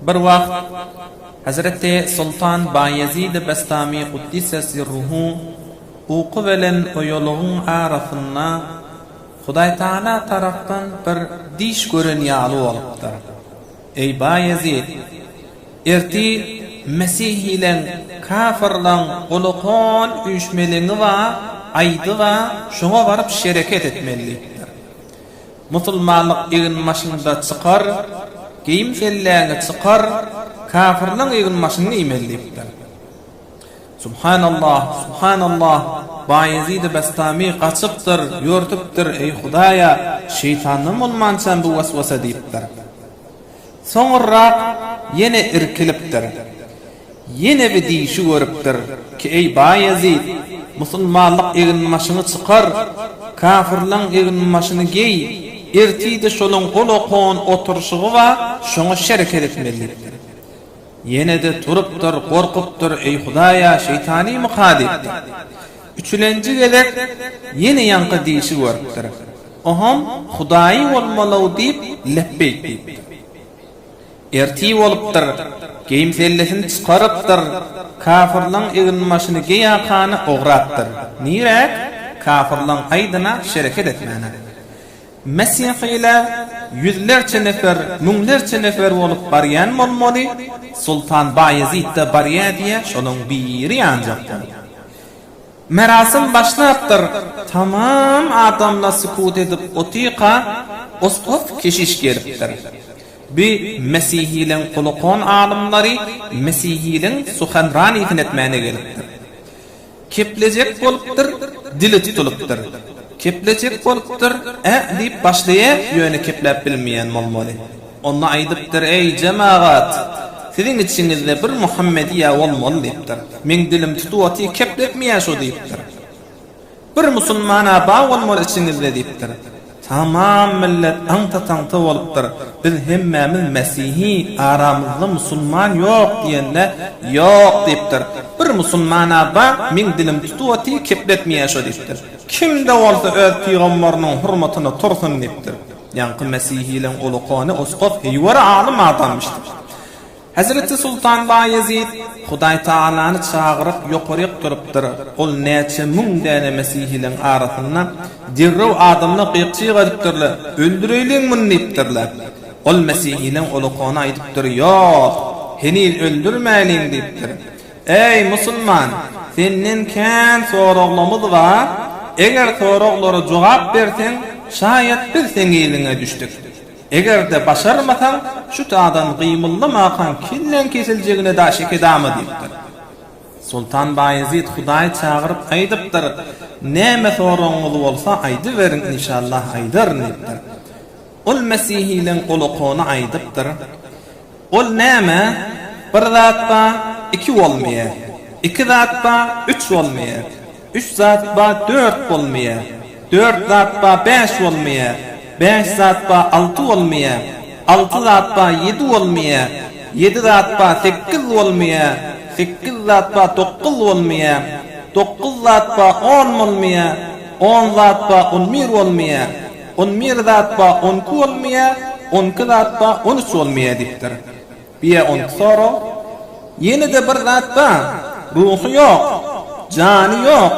Bir wagt Hezreti Soltan Baýezid Bestami Kuddise Sirruhu uky bilen oýalygyň arasynda Hudaýtagala tarapdan bir diş gören ýaly bolupdyr. Eý Baýezid! Ertir mesihileň, kafyrlaň gulakon üýşmeleňi bar, aýdy bar, şoňa baryp şereket etmeli diýipdir. Musulmanlyk eginbaşyňda çykar, geýim selläňi çykar, kafyrlaň eginbaşyny geýmeli diýipdir. Subhanallah, Subhanallah, Baýezidi Bestami gaçypdyr, ýörtüpdir, eý Hudaýa, şeýtandan bolmançam bu waswasa diýipdir. Soňurrak ýene irkilipdir. Ýene bir dişi görüpdir ki, eý Baýezit, musulmanlyk eginbaşyňy çykar, kafyrlaň eginbaşyny geý, ertir-de şolaň gol-okon oturyşygy bar, şoňa şereket etmeli diýipdir. Ýene-de turupdyr, gorkupdyr, eý Hudaýa, şeýtanymyka diýipdir. Üçülenji gezek ýene ýaňky dişi görüpdir. Oham Hudaýy bolmaly-ow diýip, lepbeýk diýipdir. Ertir bolupdyr, geýim-sellesini çykarypdyr, kafyrlaň eginbaşyny geýakany ograpdyr. Niräk? Kafyrlaň aýdyna şereket etmäne. Mesihile ýüzlerçe nefer, müňlerçe nefer bolup barýan bolmaly, Soltan Baýezit-de barýa diýýä, şolaň biri ýanjak bolup. Merasym başlapdyr. Tamam adamlar sükut edip otyrka, Oskof keşiş gelipdir. Bi mesihileň ulukon alymlary mesihileň suhanranisini etmäne gelipdir. Keplejek bolupdyr, dili tutulypdyr. Keplejek bolupdyr, ä diýip başlaýa, ýöne kepläp bilmeýän bolmaly. Onda aýdypdyr, Eý, jemagat! Siziň içiňizde bir Muhammediýa bolmaly diýipdir. Meň dilim tutup otyr, kepletmeýär şo diýipdir. Bir musulman-a bar bolmaly içiňizde diýipdir. Tamam millet aňta-taňta bolupdyr. Biz hemmämiz mesihi, aramyzda musulman ýok diýende, Ýok diýipdir. Bir musulman-a bar, meň dilim tutup otyr, kepletmeýär şo diýipdir. Kim-de bolsa öz pygambarynyň hurmatyna tursun diýipdir. Ýaňky mesihileň ulukany Uskof heýwere alym adamyşdyr. Hezreti Sultan Baýezit Hudaý Tagalany çagyryp ýokaryk turupdyr. Ol näçe müň däne mesihileň arasynda derrew adamlar gyk-çyg edipdirler, Öldüreýliň muny diýipdirler. Ol mesihileň ulukany aýdypdyr, Ýok, heniz öldürmäýliň diýipdir. Eý, musulman! Senden kän soraglamyz bar, eger soraglara jogap berseň, şaýat biz seň yzyňa düşdük. Eger-de başarmasaň, şu tadan gymyldamakaň kelläň kesiljegine da şekedama diýipdir. Soltan Baýezit Hudaýy çagyryp aýdypdyr, Näme soragyňyz bolsa aýdyberiň, inşallah aýdaryn diýipdir. Ol mesihileň ulukony aýdypdyr, Ol näme, bir zat bar, iki bolmaýar, iki zat bar, üç bolmaýar, üç zat bar, dört bolmaýar, dört zat bar, bäş bolmaýar, bäş zat bar, alty bolmaýar, alty zat bar, ýedi bolmaýar, ýedi zat bar, sekiz bolmaýar, sekiz zat bar, dokuz bolmaýar, dokuz zat bar, on bolmaýar, on zat bar, on bir bolmaýar. On bir zat ba on iki bolmaýa, on iki zat ba on üç bolmaýa diýipdir. Biýe on iki sorag. Ýene-de bir zat ba, ruhy ýok, jany ýok,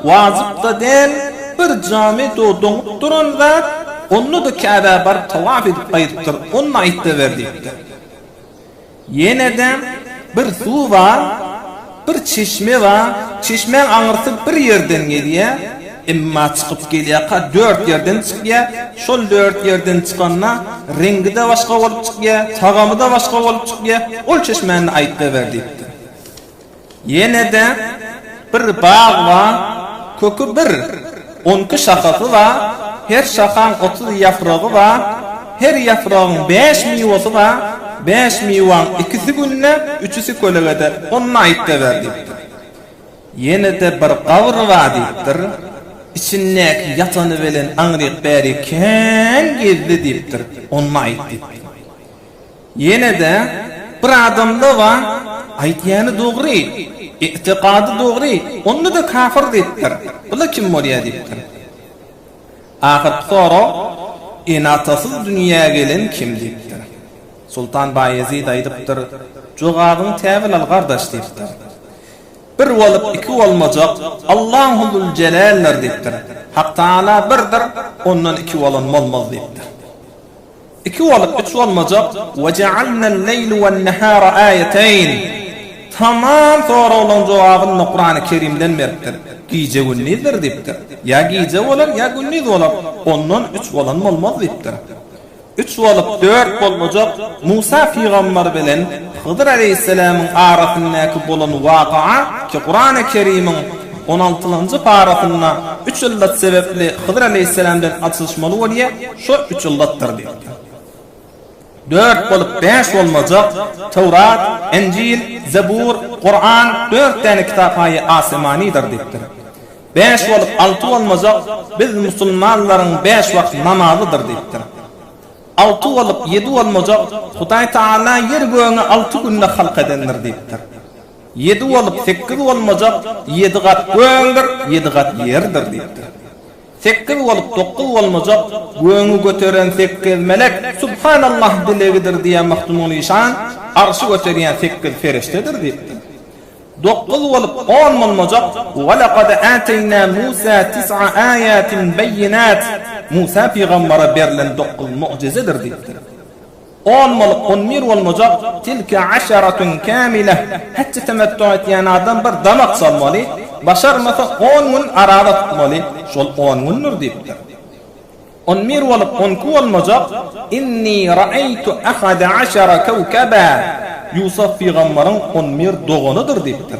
wajyp-da däl, bir jamy do doňup duran zat, onda-da Käbä baryp tawaf edip gaýdypdyr, ony aýtda ber diýipdir. Ýene-de bir suw bar, bir çeşme bar, çeşmäň aňyrsy bir ýerden gelýär, emma çykyp gelýärka dört ýerden çykýar, şol dört ýerden çykanda reňgi-de başga bolup çykýar, tagamy-da başga bolup çykýar, ol çeşmäni aýtda ber diýipdir. Ýene-de bir bag bar, köki bir, on iki şahasy bar, her şahaň 30 ýapragy bar, her ýapragyň bäş miwesi bar, bäş miwaň ikisi günde, üçüsi kölegede, ony aýtda ber diýipdir. Ýene-de bir gabyr bar diýipdir, içindäki ýatany bilen aňryk-bärik kän gezdi diýipdir, ony aýt diýipdir. Ýene-de bir adamda bar, aýdýany dogry, ygtykady dogry, onda-da kafir diýipdir. Bula kim bolýar diýipdir. Ahyrky sorag, ene-atasyz dünýä gelen kim diýipdir. Soltan Baýezit aýdypdyr, Jogabyňy täwil al gardaş diýipdir. Bir bolup iki bolmajak Allahu Züljelaldyr diýipdir. Hak Tagala birdir, ondan iki bolan bolmaz diýipdir. Iki bolup üç bolmajak Ve jealnel-leýli wen-nehara aýeteýn Tamam soraglaryň jogabyny Kurany Kerimden beripdir. Gije gündizdir diýipdir. Ýa gije bolar, ýa gündiz bolar, ondan üç bolan bolmaz diýipdir. Üç bolup dört bolmajak Musa pygamber bilen Hydyr aleýhissalamyň arasyndaky bolan waka ki Kurany Kerimiň on altynjy parasynda üç yllat sebepli Hydyr aleýhissalam bilen açylyşmaly bolýa, şo üç yllatdyr diýipdir. Dört bolup bäş bolmajak Töwrat, Injil, Zebur, Kuran dört däne kitap-haýy asemanydyr diýipdir. Bäş bolup alty bolmajak biz musulmanlaryň bäş wagt namazydyr diýipdir. Alty bolup ýedi bolmajak Hudaý Tagala ýer gögüňi alty günde halk edendir diýipdir. Ýedi bolup sekiz bolmajak ýedi gat göňdir, ýedi gat ýerdir diýipdir. Sekiz bolup dokuz bolmajak göňi göteren sekiz melek Subhanallah dilegidir diýen Magtymguly işan arşy göterýän sekiz perişdedir diýipdir. Dokuz bolup on bolmajak Ve lekad âteynâ Mûsâ tis'a âyâtin beýinât Musa pygambara berlen dokuz mugjyzedir diýipdir. On bolup on bir bolmajak Tilke aşaratun kämile Hajja temettu etýän adam bir damak çalmaly, başarmasa on gün araza tutmaly, şol on gündür diýipdir. On bir bolup on iki bolmajak Inni raeýtu ahada aşara kewkeba Ýusuf pygambaryň on bir doganydyr diýipdir.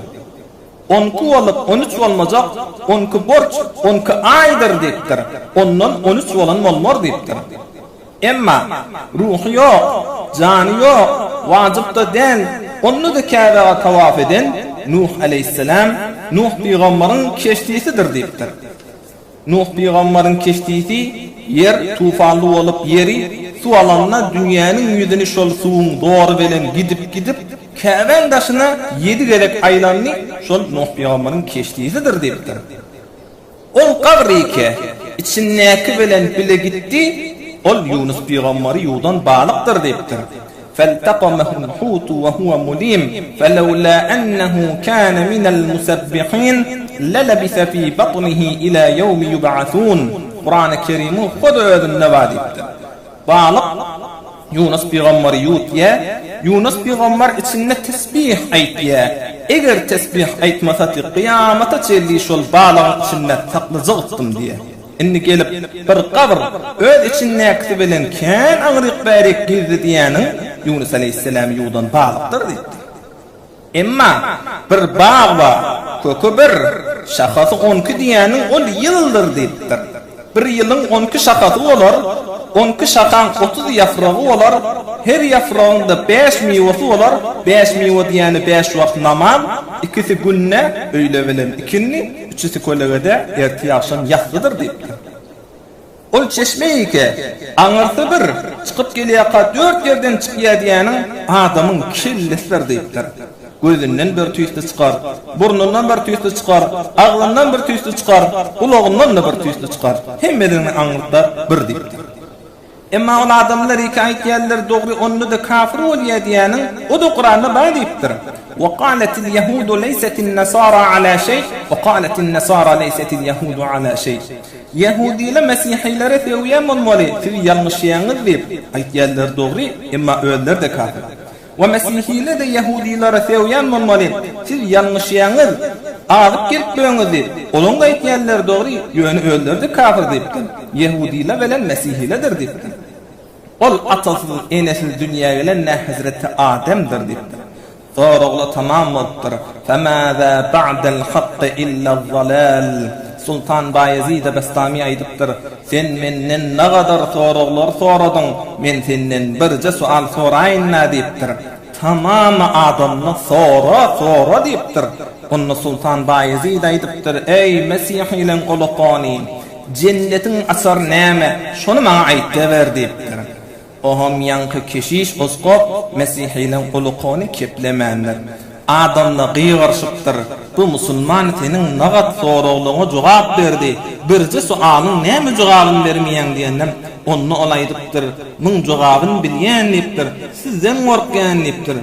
On iki bolup on üç bolmajak On iki burç on iki aýdyr diýipdir. Ondan on üç bolan bolmar diýipdir. Emma ruhy ýok, jany ýok, wajyp-da däl, onda-da Käbäge tawaf eden Nuh aleýhissalam Nuh pygambaryň keşdisidir diýipdir. Nuh pygambaryň keşdisi ýer tufanly bolup ýeri suw alanda dünýäniň ýüzüni şol suwuň zory bilen gidip-gidip Käbäň daşyna ýedi gezek aýlandy, şol Nuh pygambaryň keşdisidir diýipdir. Ol gabr ike, içindäki bilen bile gitdi, ol Ýunus pygambary ýuwdan balykdyr diýipdir. Feltaqamehul hutu we huwe mulim, felewla ennehu kâne minel musebbihin, lelebise fî batnihi ilâ ýewmi ýub'asûn. Kurany Kerimiň hut özünde bar diýipdir. Balyk Ýunus pygambary ýutýa, Ýunus pygambar içinde tesbih aýtýa. Eger tesbih aýtmasady kyýamata çenli şol balygyň içinde saklajagtdym diýýä. Indi gelip bir gabyr öz içindäkisi bilen kän aňryk-bärik gizdi diýýäniň Ýunus aleýhissalamy ýuwdan balykdyr diýipdir. Emma bir bag bar, köki bir, şahasy on iki diýýäniň ol ýyldyr diýipdir. Bir ýylyň on iki şahasy bolar, on iki şahaň otuz ýafragy bolar, her ýafragyň-da bäş miwesi bolar, bäş miwe diýýäni bäş wagt namaz, ikisi günde, öýle bilen ikindi, Üçüsi kölegede, ertir-agşam ýassydyr diýipdir. Ol çeşme ýeke, aňyrsy bir, çykyp gelýärka dört ýerden çykýar diýýäniň adamyň kellesidir diýipdir. Gözünden bir tüýsli çykar, burnundan bir tüýsli çykar, agzyndan bir tüýsli çykar, gulagyndan-da bir tüýsli çykar. Hemmesiniň aňyrda bir diýipdir. Emma ol adamlar ýeke aýtýarlar dogry onda-da kafir bolýar diýýäniň o-da Kuranda bar diýipdir. Wa galetil ýehudu leýsetin nasara ala şeý wa galetin nasara leýsetil ýehudu ala şeý. Ýehudylar mesihilere sögýän bolmaly siz ýalňyşýaňyz diýip aýtýarlar dogry emma özleri-de kafir. We mesihile-de ýehudylara sögýän bolmaly, siz ýalňyşýaňyz, azyp gelipböňiz diýip, olaň-da aýtýanlary dogry, ýöne özleri-de kafir diýipdir, ýehudylar bilen mesihiledir diýipdir. Ol atasyz, enesiz dünýä gelen nä hezreti Ademdir diýipdir. Soragla tamam bolupdyr. Femâzâ ba'del hakky illel-zalâl. Sultan Baýezide Bestami aýdypdyr, Sen menden nagadar soraglar soradyň, men senden birje sual soraýyn-da diýipdir. Tamamy adamda sora, sora diýipdir. Onda Sultan Baýezid aýdypdyr, Eý, mesihileň ulukany, jennetiň açary näme, şony maňa aýtdaber diýipdir. Oňam ýaňky keşiş oskop mesihileň ulukany keplemändir. Adamla gygyryşypdyr, Bu musulman seniň nagat soraglaňa jogap berdi, birje sualyň näme jogabyny bermeýäň diýende, onda ol aýdypdyr, Muň jogabyny bilýän diýipdir, sizden gorkýan diýipdir.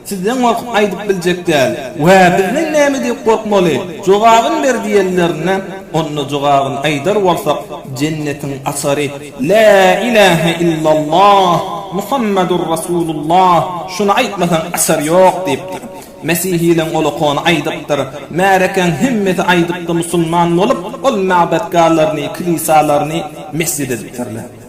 Sizden gorkup aýdyp biljek däl. Wä, bizden näme diýip gorkmaly? Jogabyny ber diýenlerinde, onda jogabyny aýdar bolsak, jennetiň açary Lä ilähe illallah, Muhammedur Rasulullah, şuny aýtmasaň açar ýok diýipdir. Mesihileň olakony aýdypdyr. Märekäň hemmesi aýdypdy musulman bolup, ol mabetgalaryny, kilisalaryny mesjid edipdirler.